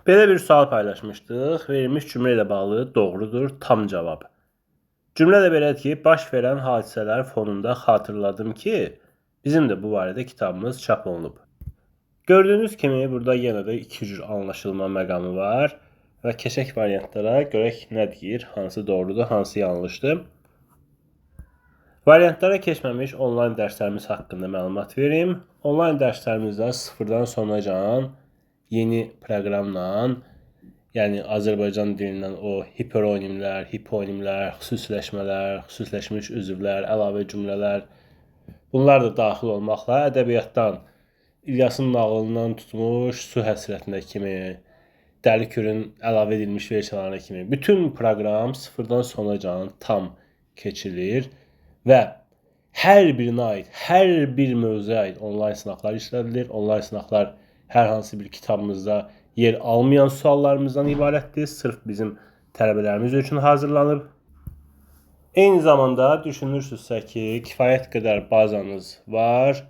Belə bir sual paylaşmışdıq. Verilmiş cümlə ilə bağlı doğrudur tam cavab. Cümlə də belədir ki, baş verən hadisələr fonunda xatırladım ki, bizim də bu barədə kitabımız çap olunub. Gördüyünüz kimi burada yenə də iki cür anlaşılma məqamı var və keçək variantlara görək nə deyir, hansı doğrudur, hansı yanlışdır. Variantlara keçməmiş onlayn dərslərimiz haqqında məlumat verim. Onlayn dərslərimizdə sıfırdan sonacan yeni proqramla, yəni Azərbaycan dilindən o hiperonimlər, hiponimlər, xüsusiləşmələr, xüsusiləşmiş üzvlər, əlavə cümlələr, bunlar da daxil olmaqla ədəbiyyatdan İlyasın nağılından tutmuş su həsrətinə kimi, Dəli Kürün əlavə edilmiş versiyalarına kimi bütün proqram sıfırdan sonacan tam keçilir və hər birinə aid, hər bir mövzuya aid onlayn sınaqlar işlədilir. Onlayn sınaqlar hər hansı bir kitabımızda yer almayan suallarımızdan ibarətdir. Sırf bizim tələbələrimiz üçün hazırlanıb. Eyni zamanda düşünürsünüzsə ki, kifayət qədər bazanız var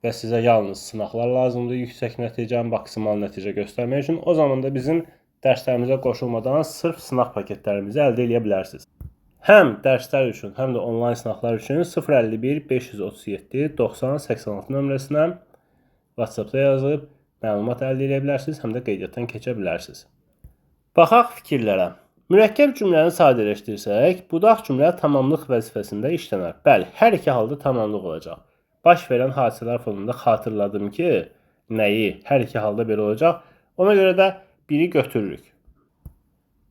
və sizə yalnız sınaqlar lazımdır yüksək nəticə, maksimal nəticə göstərmək üçün, o zaman da bizim dərslərimizə qoşulmadan sırf sınaq paketlərimizi əldə edə bilərsiniz. Həm dərslər üçün, həm də onlayn sınaqlar üçün 051 537 90 86 nömrəsinə WhatsApp-da yazıb məlumat əldə edə bilərsiniz, həm də qeydiyyatdan keçə bilərsiniz. Baxaq fikirlərə. Mürəkkəb cümləni sadələşdirsək, budaq cümlə tamamlıq vəzifəsində işlənər. Bəli, hər iki halda tamamlıq olacaq. Baş verən hadisələr fonunda xatırladım ki, nəyi hər iki halda belə olacaq. Ona görə də biri götürürük.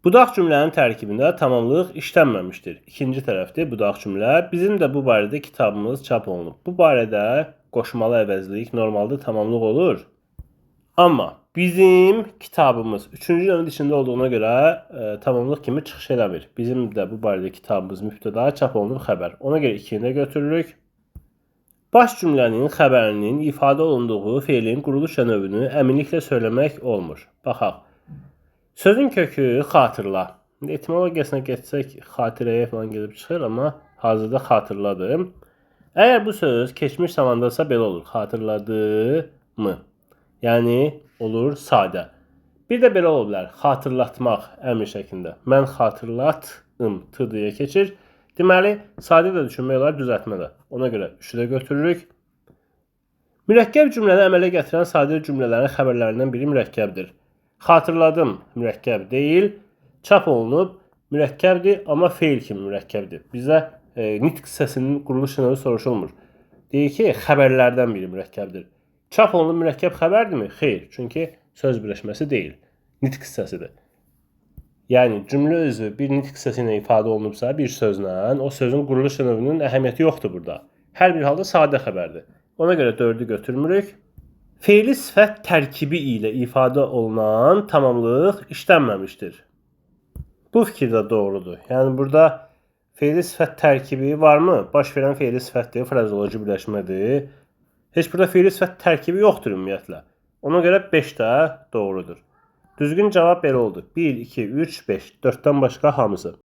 Budaq cümlənin tərkibində tamamlıq işlənməmişdir. İkinci tərəfdir budaq cümlə. Bizim də bu barədə kitabımız çap olunub. Bu barədə qoşmalı əvəzlik normalda tamamlıq olur. Amma bizim kitabımız üçüncü növün içində olduğuna görə tamamlıq kimi çıxış eləmir. Bizim də bu barədə kitabımız mübtəda, çap olunub xəbər. Ona görə ikini də götürürük. Baş cümlənin xəbərinin ifadə olunduğu feilin quruluş növünü əminliklə söyləmək olmur. Baxaq. Sözün kökü xatırla. İndi etimologiyasına getsək xatirəyə falan gedib çıxır, amma hazırda xatırladım. Əgər bu söz keçmiş zamandasa belə olur. Xatırladı mı? Yəni olur sadə. Bir də belə ola bilər. Xatırlatmaq əmr şəklində. Mən xatırlatım t deyə keçir. Deməli, sadə də düşünmək olar, düzəltmə də. Ona görə 3-ü də götürürük. Mürəkkəb cümləni əmələ gətirən sadə cümlələrin xəbərlərindən biri mürəkkəbdir. Xatırladım mürəkkəb deyil. Çap olunub mürəkkəbdir, amma feil kimi mürəkkəbdir. Bizə nitq hissəsinin quruluş növü soruşulmur. Deyir ki, xəbərlərdən biri mürəkkəbdir. Çap olunub mürəkkəb xəbərdirmi? Xeyr, çünki söz birləşməsi deyil, nitq hissəsidir. Yəni cümlə özü bir nitq hissəsi ilə ifadə olunubsa, bir sözlə, o sözün quruluş növünün əhəmiyyəti yoxdur burada. Hər bir halda sadə xəbərdir. Ona görə 4-ü götürmürük. Feili sifət tərkibi ilə ifadə olunan tamamlıq işlənməmişdir. Bu fikir də doğrudur. Yəni burada feili sifət tərkibi varmı? Baş verən feili sifətdir, frazeoloji birləşmədir. Heç burada feili sifət tərkibi yoxdur ümumiyyətlə. Ona görə 5 də doğrudur. Düzgün cavab belə oldu. 1, 2, 3, 5. 4-dən başqa hamısı.